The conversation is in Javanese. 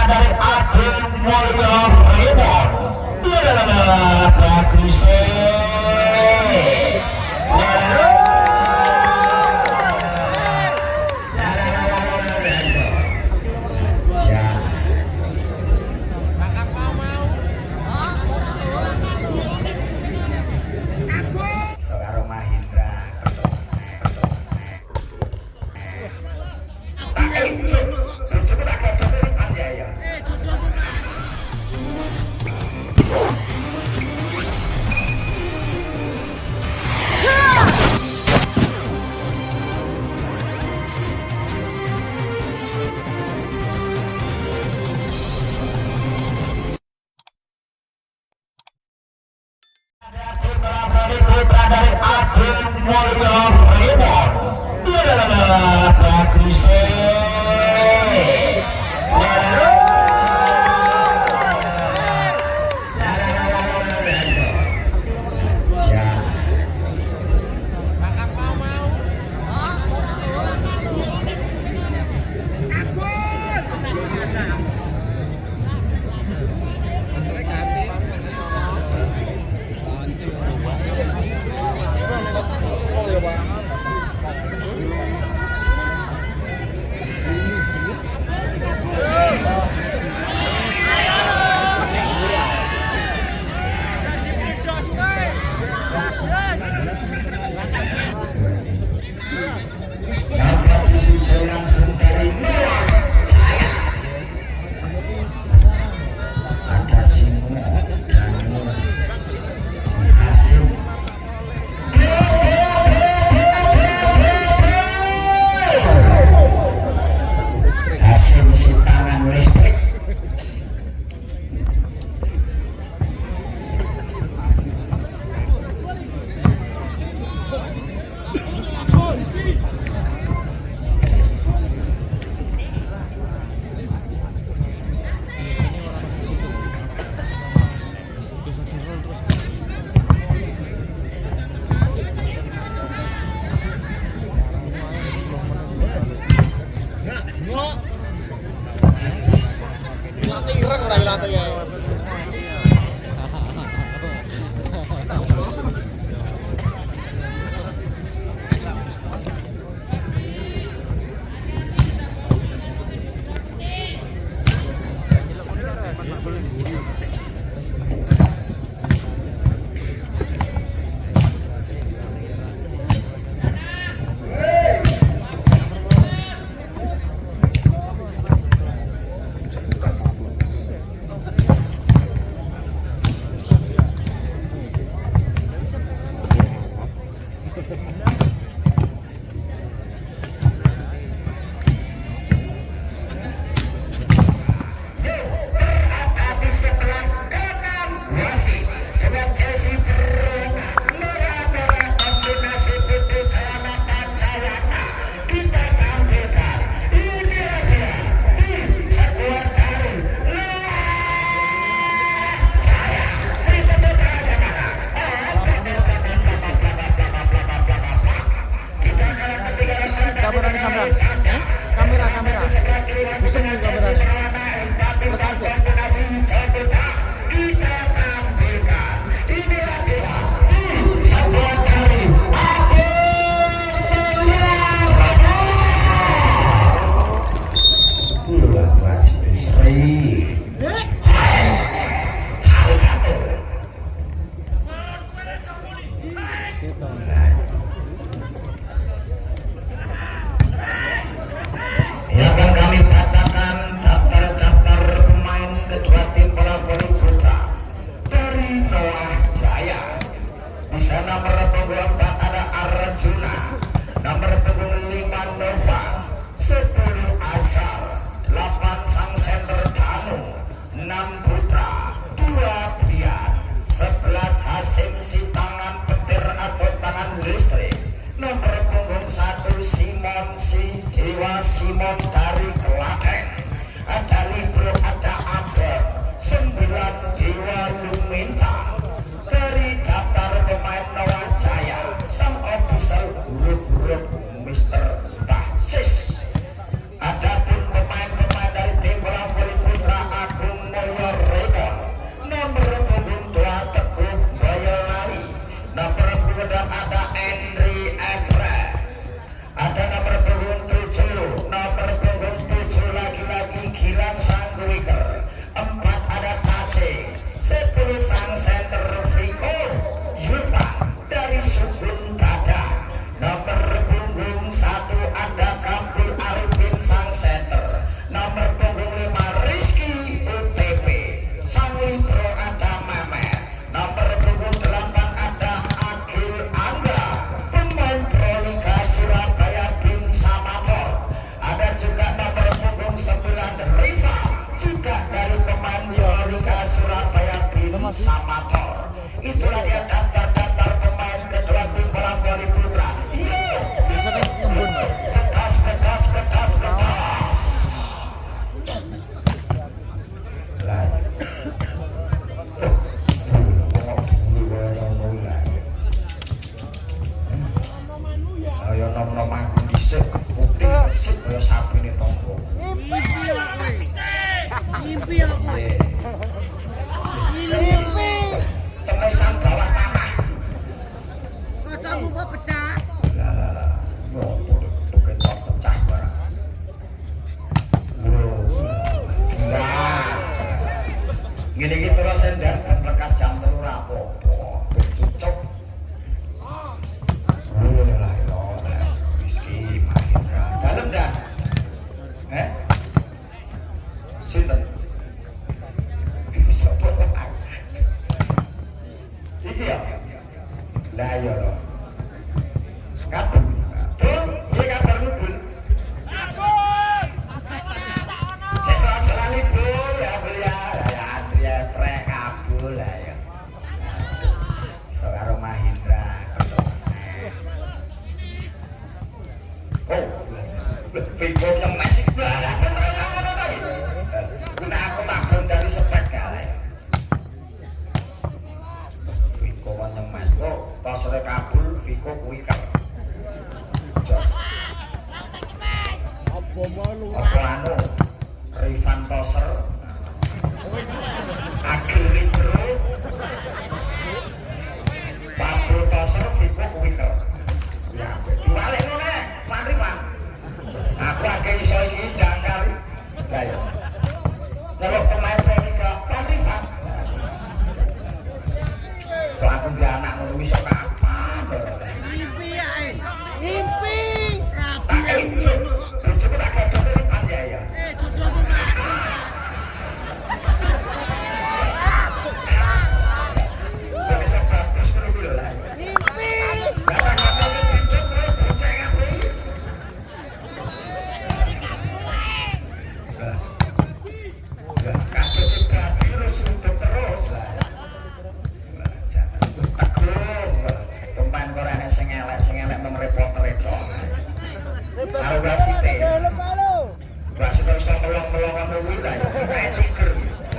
dari Adil Mulyo Raymond. Bagus. Karo Mahindra. Ya. Putra dari Adil Mulyo Raymond. Bagus. Dapat disusul langsung dari Noah saya. Ada Simo, Danu, si Hasim. Hasim si tangan listrik. Ireng ora ilate ya. Habis sebelah kanan wasis dengan jersey biru merah-merah kombinasi putih celana Pancawata kita tampilkan. Ini dia di sebuah dari saya beri tepuk tangan Jakarta. Kita akan ketinggalan. Kamera ini sampean. Kamera, kamera. Pusing nih kameranya. Kita tampilkan. Inilah dia di sebuah dari Itulah Sri. Yang akan kami bacakan Ayo nom-nom aku dhisik putih resik kaya sapine tangga. Mimpi aku. Ngilu. Cemesan bawah tanah. Kacamu kok pecah. Lah lah lah. Yo ketok pecah barang. Lho. Lah. Ngene iki terus endan lekas jam 3 ora apa-apa. Ben cucuk. Lho lah yo. Rizky Mahendra. Dalem dah. Eh? Sinten? Sopo? Iki ya? Lah iya lho. Kabul. Bul, piye kabarmu, Bul? Sesuk lali, Bul, ya Bul ya. Lah ya Andrea prek kabul lah ya. Iso karo Mahindra. Oh, Vigo nyemes iki. Lah, bener ngono ta iki. Nah, aku tak dari spek kae. Vigo kon nyemes. Oh, pasare kabul Vigo kuwi kan. Jos. Apa malu? Apa anu? Rifan Toser. Agil Libro. Pablo Toser Vigo Quicker. Ya, diwalik ngono Van Rifan. Aku akeh iso iki jangkar. Lah ya. Lah kok